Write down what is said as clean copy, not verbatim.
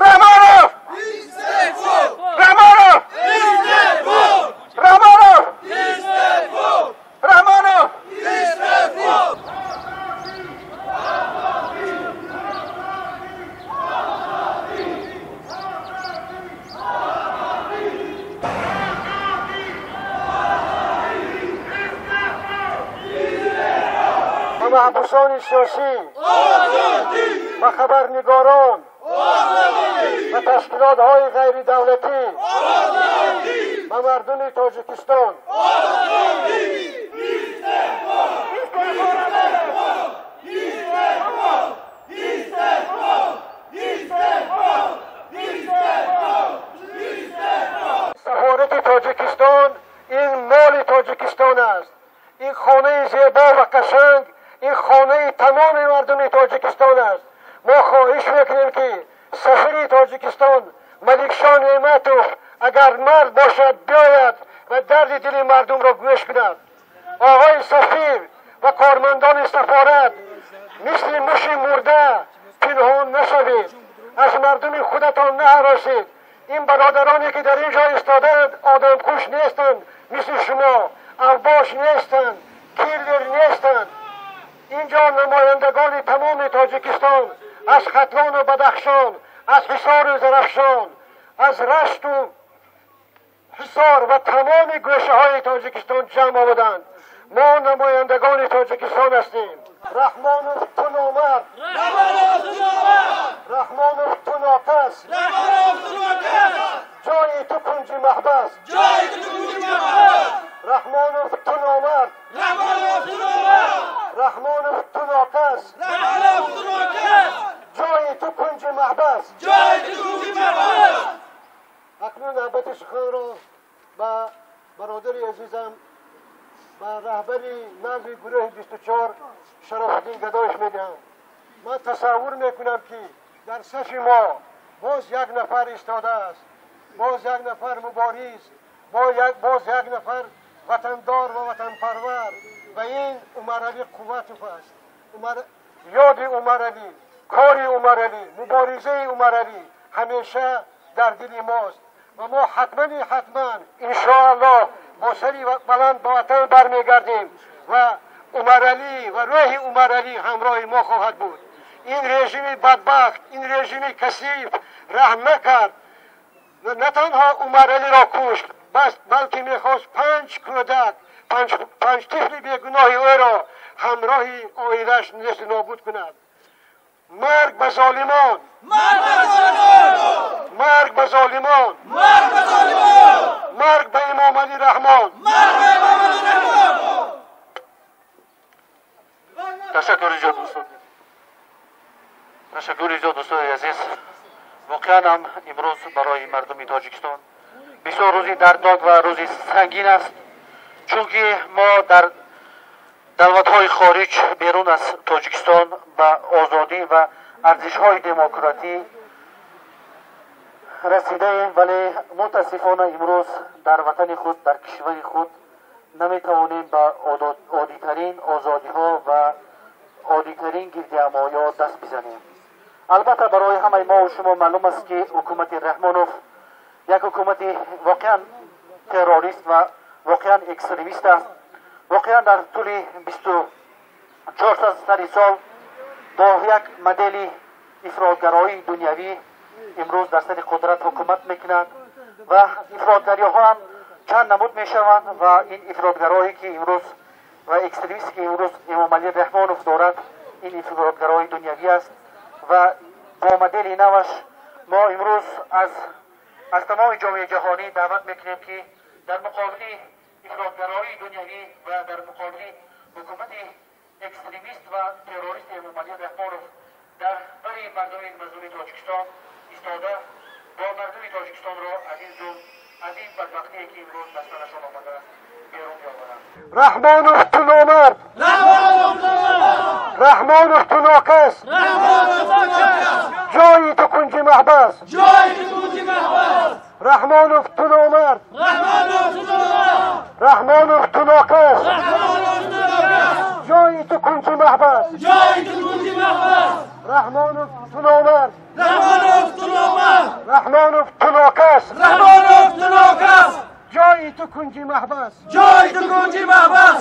Раҳмонов! Раҳмонов! Раҳмонов! Раҳмонов! Маҳбусони сиёсӣ, ба хабарнигорон, ба ташкилотҳои ғайридавлатӣ, ба мардуми Тоҷикистон. Сафорати Тоҷикистон ин моли Тоҷикистон аст. Ин хонаи зебо ва қашанг, ин хонаи тамоми мардуми Тоҷикистон аст. Мо хоҳиш мекунем, ки сафири Тоҷикистон Маликшо Неъматов агар мард бошад, биёяд ва дарди дили мардумро гӯш кунад. Оғои сафир ва кормандони сафорат, мисли муши мурда пинҳон нашавед, аз мардуми худатон наҳаросед. Ин бародароне ки дар ин ҷо истодаанд, одамкуш нестанд мисли шумо, авбош нестанд, киллер нестанд. Инҷо намояндагони тамоми Тоҷикистон аз Хатлону Бадахшон, аз Ҳисору Зарафшон, аз Рашту Ҳисор ва тамоми гӯшаҳои Тоҷикистон ҷамъ омаданд. Мо намояндагони Тоҷикистон ҳастем. Раҳмонов, ту номард! Раҳмонов, ту нокас! Ҷои ту кунҷи маҳбас! Раҳмонов, ту номард! Раҳмонов, ту нокас! Ҷои ту кунҷи маҳбас! Акнун навбати суханро ба бародари азизам, ба раҳбари нави гурӯҳи 24 Шарофуддин Гадоев медиҳам. Ман тасаввур мекунам, ки дар сафи мо боз як нафар истодааст, боз як нафар мубориз, боз як нафар ватандор ва ватанпарвар, ва ин Умаралӣ Қувватов аст. Ёди Умаралӣ, кори Умаралӣ, муборизаи Умаралӣ ҳамеша дар дили мост ва мо ҳатмани ҳатман, иншоаллоҳ, бо сари баланд ба ватан бармегардем ва Умаралӣ ва рӯҳи Умаралӣ ҳамроҳи мо хоҳад буд. Ин режими бадбахт, ин режими касиф раҳм накард, на танҳо Умаралиро кушт, балки мехост 5 кӯдак, 5 тифли бегуноҳи ӯро ҳамроҳи оилааш несту нобуд кунад. Марг ба золимон! Марг ба золимон! Марг ба Эмомалӣ Раҳмон! Ташаккури зиёд, дӯстон. Ташаккури зиёд, дӯстони азиз. Воқеан ҳам имрӯз барои мардуми Тоҷикистон бисёр рӯзи дарднок ва рӯзи сангин аст, чунки мо дар давлатҳои хориҷ, берун аз Тоҷикистон, ба озодӣ ва арзишҳои демократӣ расидаем, вале мутаассифона имрӯз дар ватани худ, дар кишвари худ наметавонем ба оддитарин озодиҳо ва оддитарин гирдиҳамоиҳо даст бизанем. Албатта, барои ҳамаи мову шумо маълум аст, ки ҳукумати Раҳмонов як ҳукумати воқеан террорист ва воқеан экстремист аст. Воқеан дар тӯли 24 сари сол бо як модели ифротгароии дунявӣ имрӯз дар сари қудрат ҳукумат мекунад ва ифротгариҳо ҳам чанд намуд мешаванд, ва ин ифротгароӣ ки имрӯз ва экстремисте ки имрӯз Эмомалӣ Раҳмонов дорад, ин ифротгароии дунявӣ аст ва бо модели наваш мо имрӯз аз тамоми ҷомеаи ҷаҳонӣ даъват мекунем, ки дар муқобили ифротгароии дунявӣ ва дар муқобили ҳукумати экстремист ва террорист Эмомалӣ Раҳмонов дар бари мардуми мазлуми Тоҷикистон истода, бо мардуми Тоҷикистонро аз ин зулм, аз ин бадбахтие ки имрӯз ба сарашон омадааст, берун биёваранд. Раҳмонов, ту номард! Раҳмонов, ту нокас! Ҷои ту кунҷи маҳбас! Раҳмонов, ту номард! Раҳмонов, ту нокас! Ҷои ту кунҷи маҳбас! Раҳмонов, ту номард! нокас, Раҳмонов, ту нокас, ҷои ту кунҷи маҳбас, ҷои ту кунҷи маҳбас.